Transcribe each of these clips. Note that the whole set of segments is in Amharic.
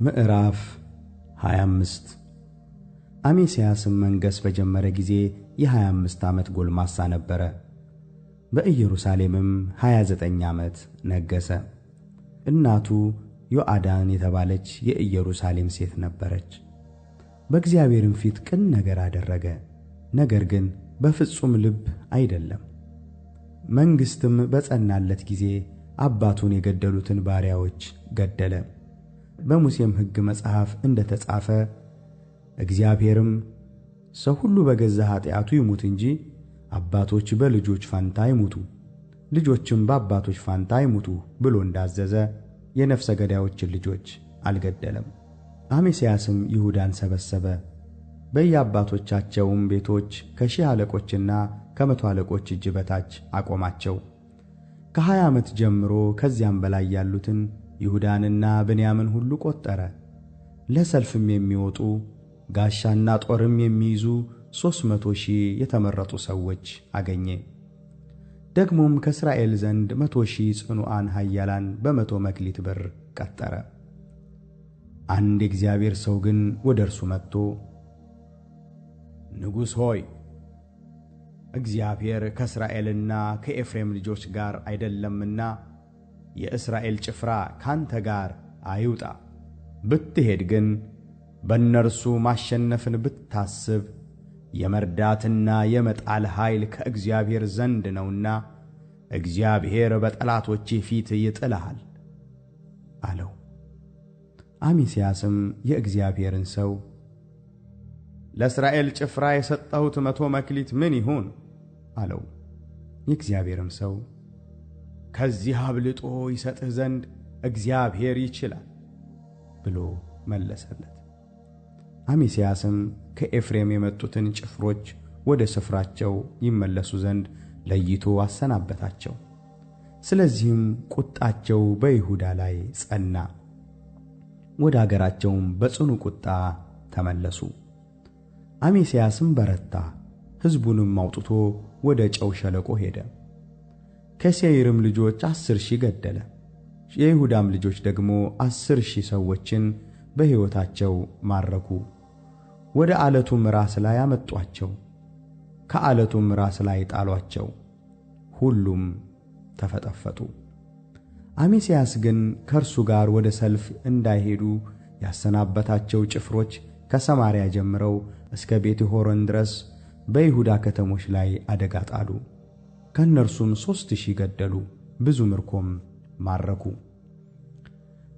ምዕራፍ 25። አሜስያስም መንገሥ በጀመረ ጊዜ የ25 ዓመት ጎልማሳ ነበረ። በኢየሩሳሌምም 29 ዓመት ነገሠ። እናቱ ዮዓዳን የተባለች የኢየሩሳሌም ሴት ነበረች። በእግዚአብሔርም ፊት ቅን ነገር አደረገ፣ ነገር ግን በፍጹም ልብ አይደለም። መንግሥትም በጸናለት ጊዜ አባቱን የገደሉትን ባሪያዎች ገደለ። በሙሴም ሕግ መጽሐፍ እንደ ተጻፈ እግዚአብሔርም ሰው ሁሉ በገዛ ኃጢአቱ ይሙት እንጂ አባቶች በልጆች ፋንታ አይሙቱ፣ ልጆችም በአባቶች ፋንታ አይሙቱ ብሎ እንዳዘዘ የነፍሰ ገዳዮችን ልጆች አልገደለም። አሜስያስም ይሁዳን ሰበሰበ፣ በየአባቶቻቸውም ቤቶች ከሺህ አለቆችና ከመቶ አለቆች እጅ በታች አቆማቸው። ከ20 ዓመት ጀምሮ ከዚያም በላይ ያሉትን ይሁዳንና ብንያምን ሁሉ ቆጠረ። ለሰልፍም የሚወጡ ጋሻና ጦርም የሚይዙ 300,000 የተመረጡ ሰዎች አገኘ። ደግሞም ከእስራኤል ዘንድ 100,000 ጽኑዓን ኃያላን በ100 መክሊት ብር ቀጠረ። አንድ የእግዚአብሔር ሰው ግን ወደ እርሱ መጥቶ፣ ንጉሥ ሆይ፣ እግዚአብሔር ከእስራኤልና ከኤፍሬም ልጆች ጋር አይደለምና የእስራኤል ጭፍራ ካንተ ጋር አይውጣ። ብትሄድ ግን በእነርሱ ማሸነፍን ብታስብ የመርዳትና የመጣል ኃይል ከእግዚአብሔር ዘንድ ነውና እግዚአብሔር በጠላቶችህ ፊት ይጥልሃል አለው። አሜስያስም የእግዚአብሔርን ሰው ለእስራኤል ጭፍራ የሰጠሁት 100 መክሊት ምን ይሁን? አለው። የእግዚአብሔርም ሰው ከዚህ አብልጦ ይሰጥህ ዘንድ እግዚአብሔር ይችላል ብሎ መለሰለት። አሜስያስም ከኤፍሬም የመጡትን ጭፍሮች ወደ ስፍራቸው ይመለሱ ዘንድ ለይቶ አሰናበታቸው። ስለዚህም ቁጣቸው በይሁዳ ላይ ጸና፣ ወደ አገራቸውም በጽኑ ቁጣ ተመለሱ። አሜስያስም በረታ፣ ሕዝቡንም አውጥቶ ወደ ጨው ሸለቆ ሄደ። ከሴይርም ልጆች 10,000 ገደለ። የይሁዳም ልጆች ደግሞ 10,000 ሰዎችን በሕይወታቸው ማረኩ። ወደ ዓለቱም ራስ ላይ አመጧቸው፣ ከዓለቱም ራስ ላይ ጣሏቸው፣ ሁሉም ተፈጠፈጡ። አሜስያስ ግን ከእርሱ ጋር ወደ ሰልፍ እንዳይሄዱ ያሰናበታቸው ጭፍሮች ከሰማርያ ጀምረው እስከ ቤትሖሮን ድረስ በይሁዳ ከተሞች ላይ አደጋ ጣሉ። ከእነርሱም 3,000 ገደሉ፣ ብዙ ምርኮም ማረኩ።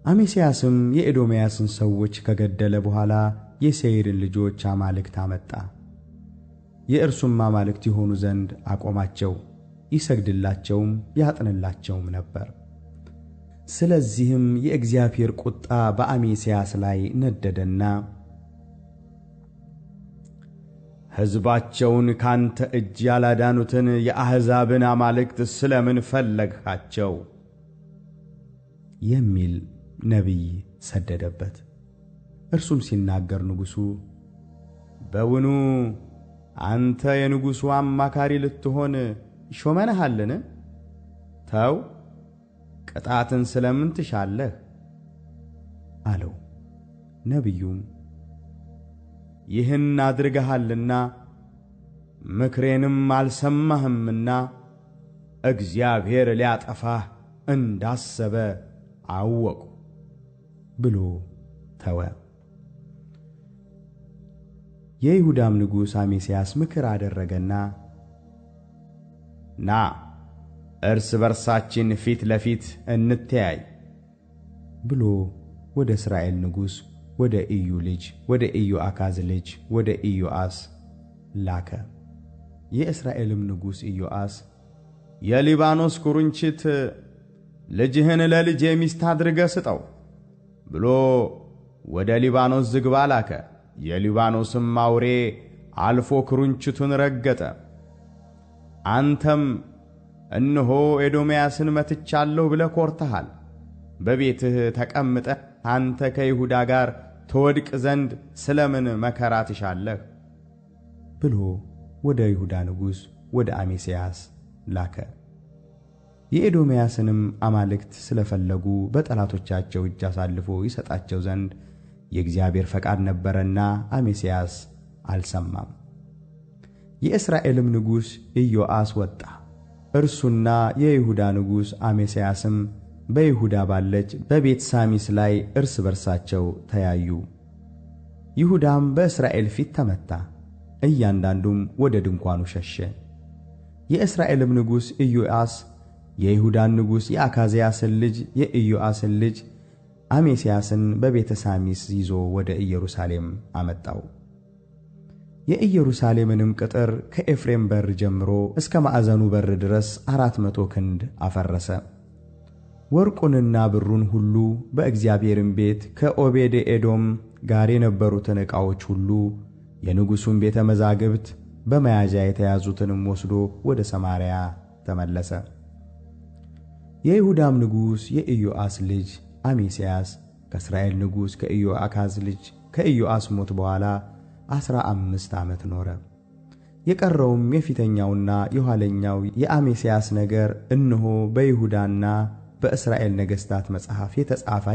አሜስያስም የኤዶምያስን ሰዎች ከገደለ በኋላ የሴይርን ልጆች አማልክት አመጣ። የእርሱም አማልክት ይሆኑ ዘንድ አቆማቸው፣ ይሰግድላቸውም ያጥንላቸውም ነበር። ስለዚህም የእግዚአብሔር ቁጣ በአሜስያስ ላይ ነደደና ሕዝባቸውን ካንተ እጅ ያላዳኑትን የአሕዛብን አማልክት ስለምን ፈለግሃቸው? የሚል ነቢይ ሰደደበት። እርሱም ሲናገር ንጉሡ በውኑ አንተ የንጉሡ አማካሪ ልትሆን ሾመንሃልን? ተው፣ ቅጣትን ስለምን ትሻለህ? አለው። ነቢዩም ይህን አድርገሃልና ምክሬንም አልሰማህምና እግዚአብሔር ሊያጠፋህ እንዳሰበ አወቁ ብሎ ተወ። የይሁዳም ንጉሥ አሜስያስ ምክር አደረገና፣ ና እርስ በርሳችን ፊት ለፊት እንተያይ ብሎ ወደ እስራኤል ንጉሥ ወደ ኢዩ ልጅ ወደ ኢዮአካዝ ልጅ ወደ ኢዮአስ ላከ። የእስራኤልም ንጉሥ ኢዮአስ የሊባኖስ ኩርንችት ልጅህን ለልጄ ሚስት አድርገህ ስጠው ብሎ ወደ ሊባኖስ ዝግባ ላከ። የሊባኖስም አውሬ አልፎ ኩርንችቱን ረገጠ። አንተም እነሆ ኤዶምያስን መትቻለሁ ብለህ ኮርተሃል። በቤትህ ተቀምጠህ አንተ ከይሁዳ ጋር ትወድቅ ዘንድ ስለምን መከራ ትሻለህ? ብሎ ወደ ይሁዳ ንጉሥ ወደ አሜስያስ ላከ። የኤዶምያስንም አማልክት ስለፈለጉ በጠላቶቻቸው እጅ አሳልፎ ይሰጣቸው ዘንድ የእግዚአብሔር ፈቃድ ነበረና አሜስያስ አልሰማም። የእስራኤልም ንጉሥ ኢዮአስ ወጣ፣ እርሱና የይሁዳ ንጉሥ አሜስያስም በይሁዳ ባለች በቤት ሳሚስ ላይ እርስ በርሳቸው ተያዩ። ይሁዳም በእስራኤል ፊት ተመታ፣ እያንዳንዱም ወደ ድንኳኑ ሸሸ። የእስራኤልም ንጉሥ ኢዮአስ የይሁዳን ንጉሥ የአካዝያስን ልጅ የኢዮአስን ልጅ አሜስያስን በቤተ ሳሚስ ይዞ ወደ ኢየሩሳሌም አመጣው። የኢየሩሳሌምንም ቅጥር ከኤፍሬም በር ጀምሮ እስከ ማዕዘኑ በር ድረስ 400 ክንድ አፈረሰ። ወርቁንና ብሩን ሁሉ በእግዚአብሔርም ቤት ከዖቤድኤዶም ጋር የነበሩትን ዕቃዎች ሁሉ የንጉሡን ቤተ መዛግብት በመያዣ የተያዙትንም ወስዶ ወደ ሰማርያ ተመለሰ። የይሁዳም ንጉሥ የኢዮአስ ልጅ አሜስያስ ከእስራኤል ንጉሥ ከኢዮአካዝ ልጅ ከኢዮአስ ሞት በኋላ 15 ዓመት ኖረ። የቀረውም የፊተኛውና የኋለኛው የአሜስያስ ነገር እነሆ በይሁዳና በእስራኤል ነገሥታት መጽሐፍ የተጻፈ